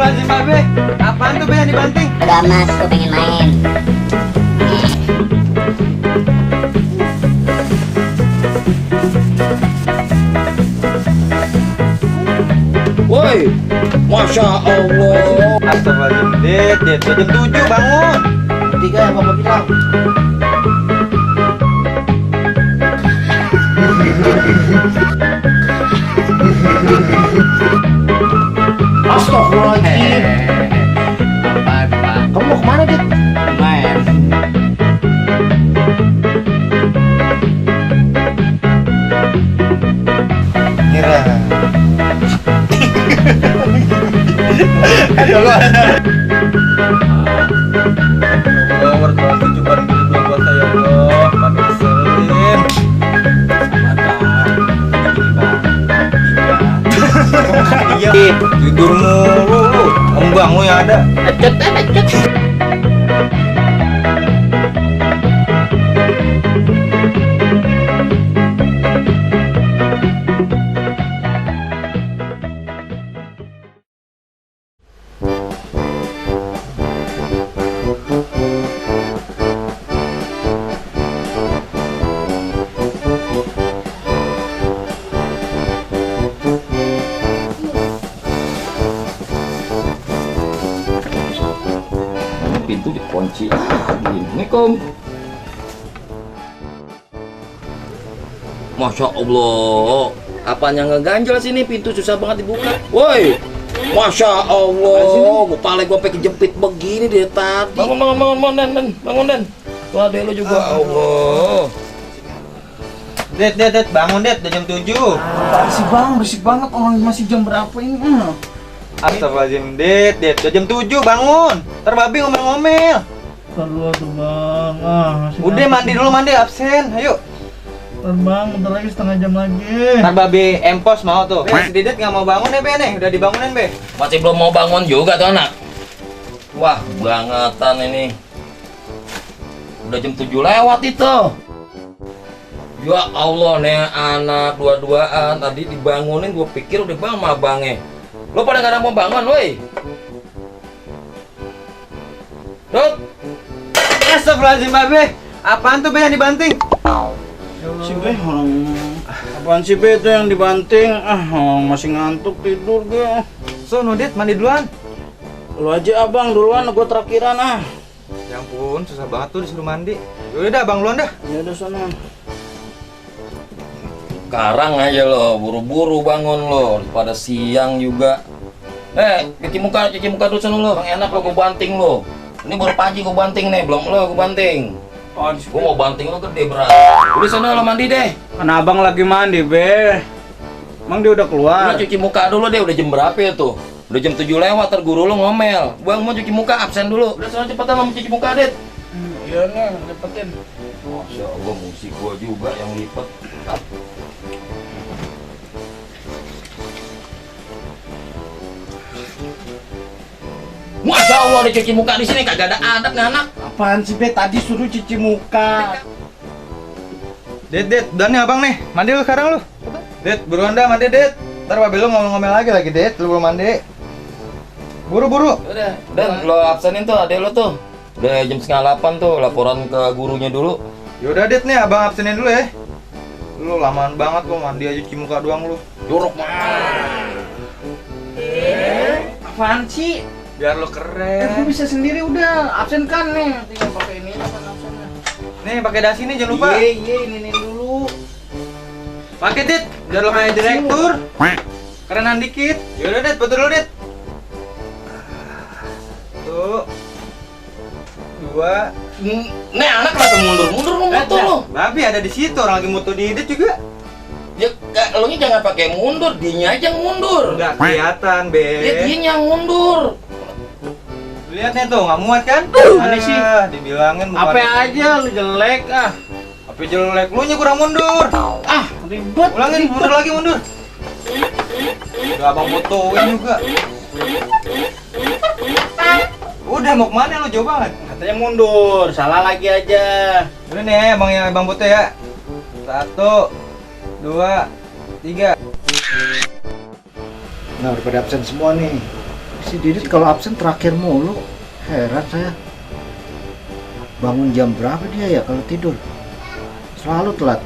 Astagfirullahaladzim, Babe. Apaan tuh, Be, yang dibanting? Udah mas, gue pengen main. Woi, Masya Allah. Astagfirullahaladzim, Dit. Jam 7, bangun. 3 yang Bapak bilang. Astagfirullahaladzim. Kamu mau kemana, Dit? Main. Ngira. Aduh, Allah, berdoa cuma belum puasa ya Allah, makin ngeselin. Iya, tidur mulu, embang lu yang ada. Pintu dikunci. Assalamualaikum. Masya Allah. Apanya ngeganjel sini, pintu susah banget dibuka. Woi, Masya Allah. Kepala gue sampai kejepit begini dari tadi. Bangun Den. Tuh adek lu juga. Allah. Det, bangun Det, udah jam 7. Apaan sih bang, berisik banget, orang masih jam berapa ini? Astagfirullahaladzim, Det, udah jam 7, bangun. Ntar babi ngomel-ngomel. Aduh bang, Udah mandi dulu, mandi absen, ayo. Bang, bentar lagi setengah jam lagi. Ntar babi empos mau tuh. Si Didet nggak mau bangun ya, Be, nih. Udah dibangunin, Be. Masih belum mau bangun juga tuh anak. Wah, bangetan ini. Udah jam 7 lewat itu. Ya Allah, nih anak dua-duaan tadi dibangunin, gue pikir udah bang sama abangnya. Lo pada gak ada mau bangun, woi. Dut. Astagfirullahaladzim, Babe. Apaan tuh, Be, yang dibanting? Si Be, orang apaan sih Be itu yang dibanting? Orang masih ngantuk tidur gue. Sono, Dit, mandi duluan. Lu aja abang duluan, gue terakhiran Ya ampun, susah banget tuh disuruh mandi. Yaudah dah, abang duluan dah. Ya udah sana. Sekarang aja lo, buru-buru bangun lo, pada siang juga. Cuci muka dulu sana lo. Bang enak lo, gue banting lo. Ini baru pagi gue banting nih, belum lo gue banting. Gue mau banting lo gede berat. Udah sana lo mandi deh. Kan abang lagi mandi Be. Emang dia udah keluar? Lo cuci muka dulu deh, udah jam berapa ya tuh? Udah jam 7 lewat, ntar guru lo ngomel. Bang mau cuci muka, absen dulu. Udah sana cepetan lo cuci muka, Det. Iya nih, cepetin. Masya Allah, musik gua juga yang lipet. Masya Allah, dicuci muka di sini kagak ada adab nih anak. Apaan sih Be, tadi suruh cuci muka. Det, udah nih abang nih. Mandi lu sekarang lu. Det, buruan dah mandi, Det. Ntar babi lu ngomel-ngomel lagi, Det. Lu belum mandi. Buru-buru. Udah, Dan lo absenin tuh adek lo tuh. Udah jam 7:30 tuh, laporan ke gurunya dulu. Yaudah, Det nih, abang absenin dulu ya. Lu lamaan banget lu mandi aja cuci muka doang lu. Jorok banget. Apaan sih? Biar lu Gue keren. bisa sendiri udah, absen kan nih. Tinggal pakai ini apa absennya? Nih, pakai dasi nih jangan lupa. Iya, ini dulu. Pakai, Dit. Biar lu kayak direktur. Kerenan dikit. Yaudah, Det, betul dulu, Det. 1, 2. Nih anak kenapa mundur lo moto lo. Babi ada di situ, orang lagi moto di Dit juga. Ya, lo nya jangan pakai mundur, dianya aja yang mundur. Enggak kelihatan, Be. Ya dianya yang mundur. Lihat nih tuh, nggak muat kan? Mana sih? Dibilangin bukan. Apa aja lu jelek Apa jelek, lu nya kurang mundur. ribet. Ulangin, mundur lagi, mundur. Udah abang fotoin juga. Udah mau kemana lu, jauh banget. Katanya mundur, salah lagi aja. Udah nih, abang yang abang foto ya. 1, 2, 3. Nah, udah pada absen semua nih. Si Didit kalau absen terakhir mulu. Heran saya. Bangun jam berapa dia ya kalau tidur? Selalu telat.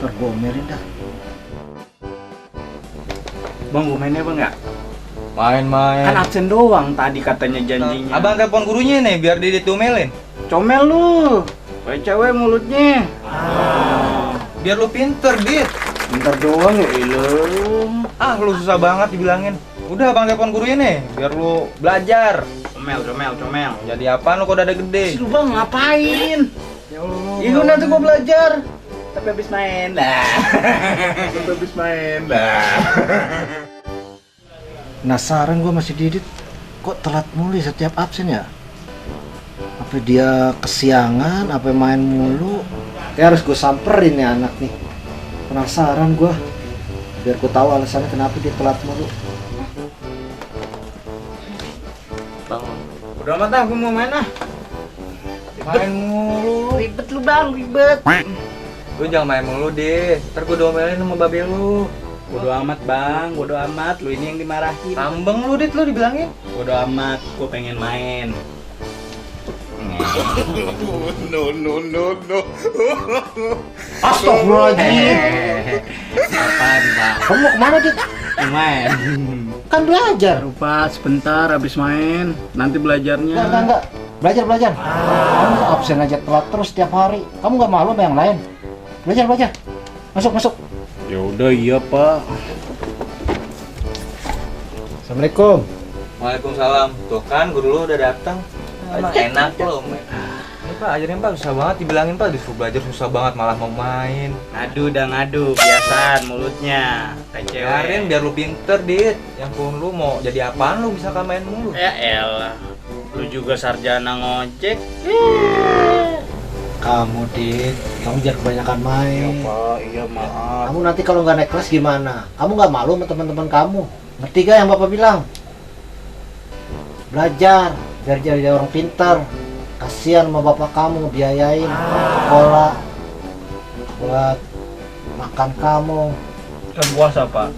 Ntar gua omelin dah. Bang, gue mainnya bang ya? Main-main. Kan absen doang tadi katanya janjinya. Abang telepon gurunya nih biar Didit diomelin. Comel lu. Kayak cewek mulutnya. Biar lu pinter, Dit. Bentar doang ya ilmu. Ah, lu susah banget dibilangin. Udah abang telepon gurunya nih biar lu belajar. Comel. Jadi apaan lu kok udah gede? Si lu bang ngapain? Ya Allah. Iya nanti gua belajar. Tapi habis main lah. Tapi habis main lah. Penasaran gua masih Didit. Kok telat mulu setiap absen ya? Apa dia kesiangan, apa main mulu? Kayak harus gue samperin nih anak nih. Penasaran gua. Biar gue tahu alasannya kenapa dia telat mulu. Bang, Udah amat dah, gua mau main ah. Main mulu. Ribet lu bang, ribet. Lu jangan main mulu, Dit. Ntar gua diomelin sama babe lu. Bodo amat bang, bodo amat. Lu ini yang dimarahin. Tambeng lu, Dit, lu dibilangin. Bodo amat, gua pengen main. Astagfirullahaladzim. Apaan bang? Kamu mau kemana Dit? Mau main. Kan belajar. Lupa sebentar habis main. Nanti belajarnya. Enggak. Belajar. Kamu absen aja telat terus setiap hari. Kamu nggak malu sama yang lain? Belajar. Masuk. Ya udah iya pak. Assalamualaikum. Waalaikumsalam. Tuh kan guru lu udah datang. Emang enak lu. Ini Pak, ajarin Pak, susah banget dibilangin Pak, disuruh belajar susah banget malah mau main. Ngadu, biasaan mulutnya. Kayak cewek. Biarin biar lu pinter, Dit. Yang pun lu mau jadi apaan lu misalkan main mulu. Ya elah. Lu juga sarjana ngojek. Kamu Dit, kamu jangan kebanyakan main. Pak, iya maaf. Kamu nanti kalau nggak naik kelas gimana? Kamu nggak malu sama teman-teman kamu? Ngerti gak yang Bapak bilang? Belajar, biar jadi orang pintar. Kasihan sama bapak kamu ngebiayain sekolah buat makan kamu. Kan puasa pak.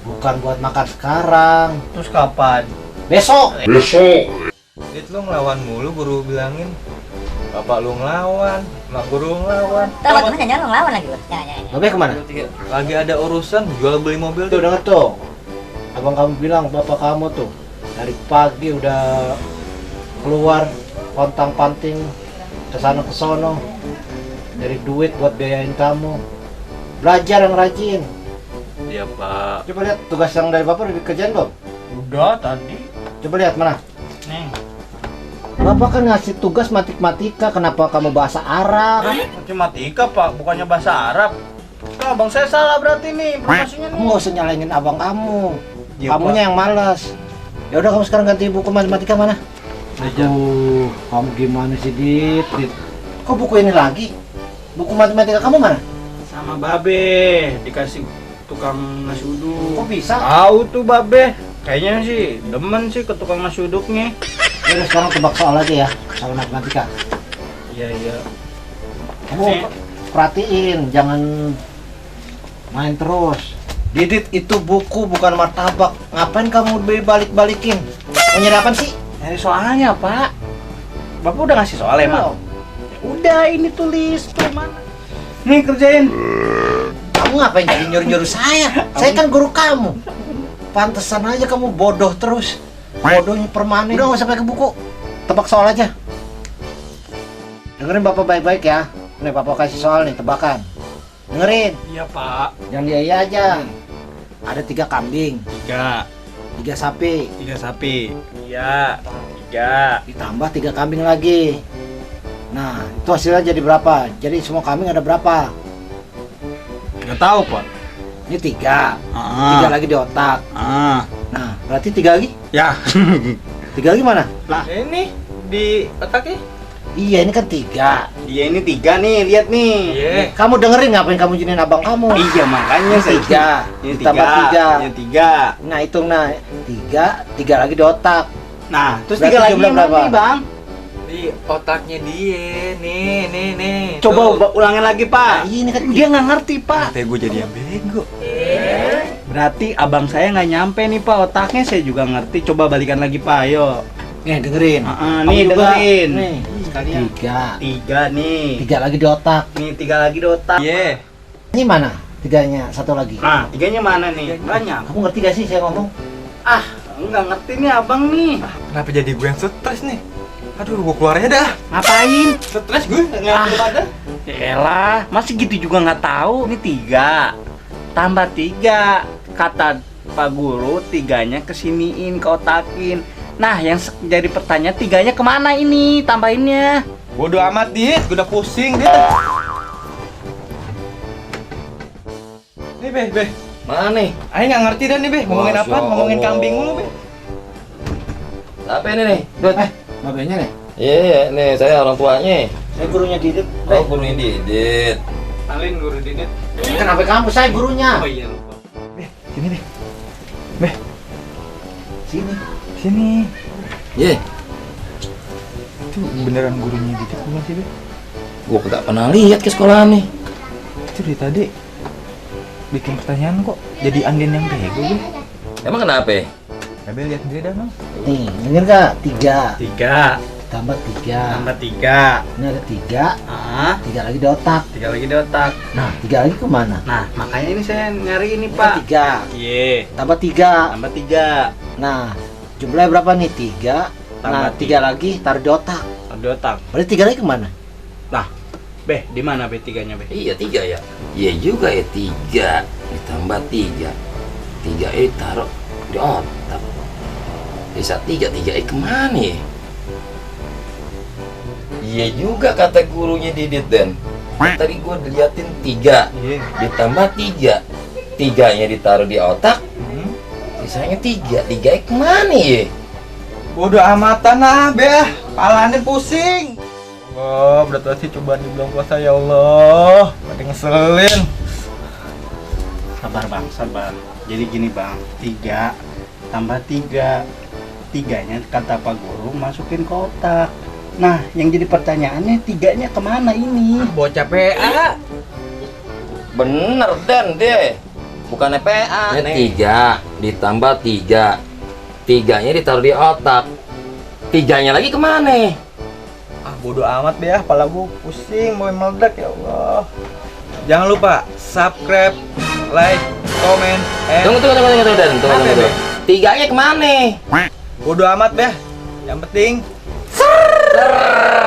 Bukan buat makan sekarang. Terus kapan? Besok. Dit, lu ngelawan mulu, guru bilangin. Bapak lu ngelawan, mak guru ngelawan. Terus temen jangan ngelawan lagi lu. Ya. Bapak kemana? Lagi ada urusan jual beli mobil Tuh denger tuh. Abang kamu bilang bapak kamu tuh dari pagi udah keluar pontang-panting kesana kesono dari duit buat biayain kamu. Belajar yang rajin. Iya Pak. Coba lihat tugas yang dari bapak udah dikerjain belum? Udah tadi. Coba lihat mana. Nih. Bapak kan ngasih tugas matematika, kenapa kamu bahasa Arab? Matematika pak, bukannya bahasa Arab. Nah, abang saya salah berarti nih informasinya Kamu nih. nggak usah nyalainin abang kamu. Iya, Kamunya yang malas. Ya udah kamu sekarang ganti buku matematika mana? Aduh, kamu gimana sih Dit? Kok buku ini lagi? Buku matematika kamu mana? Sama babe dikasih tukang nasi uduk. Kok bisa? Tahu tuh babe. Kayaknya sih demen sih ke tukang nasi uduknya. Ya udah sekarang tebak soal aja ya, soal matematika. Iya. Kamu perhatiin, jangan main terus. Didit itu buku bukan martabak. Ngapain kamu balik-balikin? Mau nyari apaan sih? Dari soalnya pak. Bapak udah ngasih soal emang? Udah ini tulis tuh mana? Nih kerjain. Kamu ngapain jadi nyuruh-nyuruh saya? Saya kan guru kamu. Pantesan aja kamu bodoh terus. Bodohnya permanen. Udah nggak usah pakai buku. Tebak soal aja. Dengerin bapak baik-baik ya. Nih bapak kasih soal nih, tebakan. Dengerin. Iya pak. Jangan dia iya aja. Ada 3 kambing, 3 sapi, 3 sapi. Iya. 3. ditambah 3 kambing lagi. Nah, itu hasilnya jadi berapa? Jadi semua kambing ada berapa? Nggak tahu pak. Ini 3. Ah. 3 lagi di otak. Nah, berarti 3 lagi? Ya. 3 lagi mana? Ini di otaknya. Iya, ini kan 3. Dia ini 3 nih, lihat nih. Iya. Kamu dengerin ngapain kamu jinin abang kamu? Iya makanya saya 3. Ini Ditambah 3. Ini 3. Nah, hitung nah. 3 lagi di otak. Nah, terus Berarti 3 lagi jumlah yang berapa? mana nih, Bang? Di otaknya dia. Nih. Coba Tuh. ulangin lagi, Pak. Nah, ini kan Dia nggak ngerti, Pak. Sampai gue jadi yang bego. Berarti abang saya nggak nyampe nih Pak, otaknya saya juga ngerti. Coba balikan lagi Pak, ayo. Nih dengerin. Nih Kamu juga. dengerin. Nih, Sekalian. tiga. 3 nih. 3 lagi di otak. Nih 3 lagi di otak. Iya. Ini mana? 3-nya, satu lagi. Nah, 3-nya mana nih? Banyak. Kamu ngerti gak sih saya ngomong? Ah, nggak ngerti nih abang nih. Kenapa jadi gue yang stres nih? Aduh, gue keluar aja dah. Ngapain? Stres gue nggak ada. Yaelah, masih gitu juga nggak tahu. Ini 3 tambah 3 kata Pak Guru, 3-nya kesiniin, keotakin. Nah, yang jadi pertanyaan 3-nya kemana ini tambahinnya? Bodoh amat, Dit. Gue udah pusing, Dit. Nih, Be. Mana nih? Ayo nggak ngerti dah nih, Be. Ngomongin apa? Masya Ngomongin Allah. kambing mulu, Be. Apa ini nih? Dut. Babenya nih. Iya, nih saya orang tuanya. Saya gurunya Didit. Oh, gurunya Didit. Alin Guru Didit. Kenapa kamu? Saya gurunya. Oh iya lupa. Sini, Be. Sini. Sini. Iya, Itu beneran gurunya Didit bukan sih, Be? gua kagak pernah lihat ke sekolah nih. Itu dari tadi bikin pertanyaan kok jadi Andin yang bego, Be. Emang kenapa? Be, lihat sendiri dah, Bang. Nih, denger gak? 3 3 tambah 3. tambah 3. Ini ada 3. Ah, 3 lagi di otak. 3 lagi di otak. Nah, 3 lagi kemana? Nah, makanya ini saya nyari ini Pak. 3 Iya, tambah 3. tambah 3 Nah, jumlahnya berapa nih? 3. Nah, Tambah 3 lagi taruh di otak. di otak. Berarti 3 lagi kemana? Nah, Be, di mana Be 3-nya Be? Iya, 3 ya. Iya juga ya, 3 ditambah 3. 3 taruh di otak. Bisa 3 kemana ya? Iya juga kata gurunya Didit Dan. Tadi gua diliatin 3 Iya. ditambah 3. 3-nya ditaruh di otak, sisanya 3 kemana ya? Bodoh amatan ah, Be. Palanya pusing. Oh, berarti cobaan di bulan puasa ya Allah. Pada ngeselin. Sabar Bang, sabar. Jadi gini Bang, 3 tambah 3. 3-nya kata Pak Guru masukin ke otak. Nah, yang jadi pertanyaannya 3-nya kemana ini? Bocah PA. Bener Dan deh. Bukannya PA nih. 3 ditambah 3. 3-nya ditaruh di otak. 3-nya lagi kemana? Ah, bodoh amat Be, kepala gua pusing, mau meledak ya Allah. Jangan lupa subscribe, like, comment, Tunggu Dan. Tunggu. 3-nya kemana? Bodoh amat Be. Yang penting Ser.